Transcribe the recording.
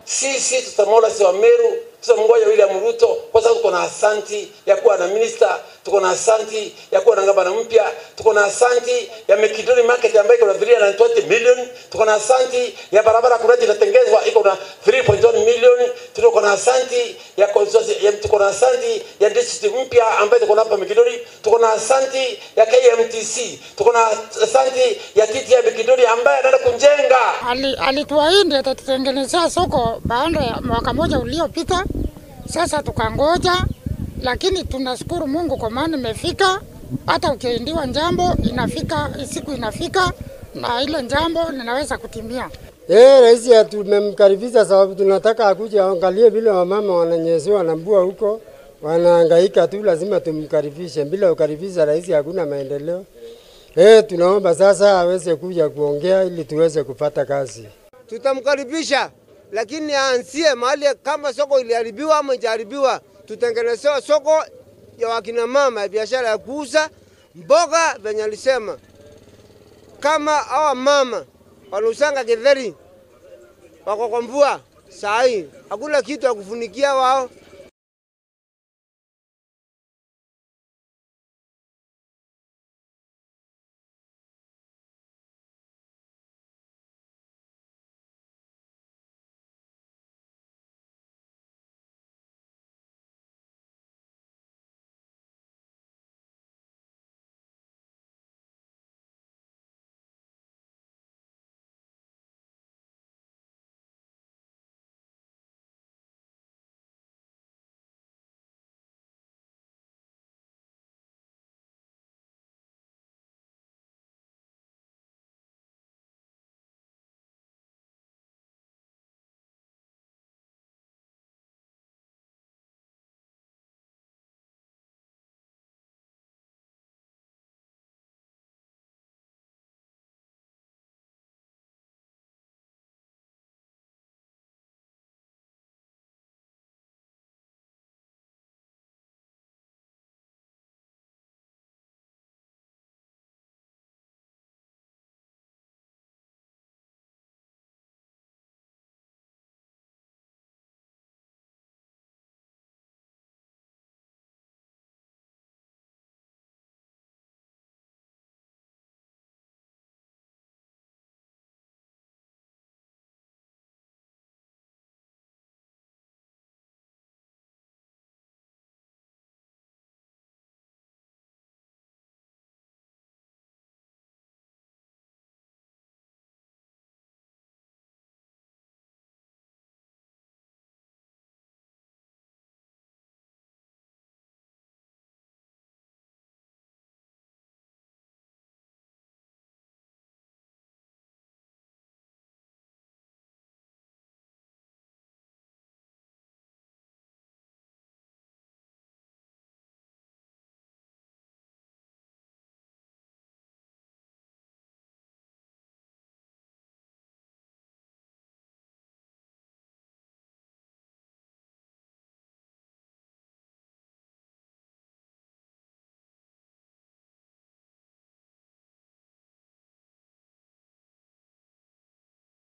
Sisi tutamwona si wa Meru, tutamngoja William Ruto kwa sababu tuko na asanti ya kuwa na minister, tuko na asanti ya kuwa na gavana mpya, tuko na asanti ya Mekidoni market ambayo iko na 320 million, tuko na asanti ya barabara kuraji inatengezwa iko na 3.1 million, tuko na asanti ya tuko na asanti ya district mpya ambayo tuko na hapa Mekidoni, tuko na asanti ya KMTC, tuko na asanti ya TT ya Mekidoni ambayo anaenda kujenga. Alituahidi atatutengenezea soko baada ya mwaka mmoja uliopita. Sasa tukangoja, lakini tunashukuru Mungu kwa maana imefika. Hata ukiahidiwa jambo inafika, siku inafika na ile jambo linaweza kutimia. Rais tumemkaribisha sababu tunataka akuje aangalie vile wamama wananyesewa na mvua huko, wanahangaika tu, lazima tumkaribishe. Bila kukaribisha rais hakuna maendeleo. Tunaomba sasa aweze kuja kuongea ili tuweze kupata kazi. Tutamkaribisha, lakini aanzie mahali kama soko iliharibiwa ama haijaharibiwa, tutengenezewe soko ya wakina mama ya biashara ya kuuza mboga venye alisema. Kama hawa mama wanausanga githeri wako kwa mvua saa hii, hakuna kitu ya kufunikia wao.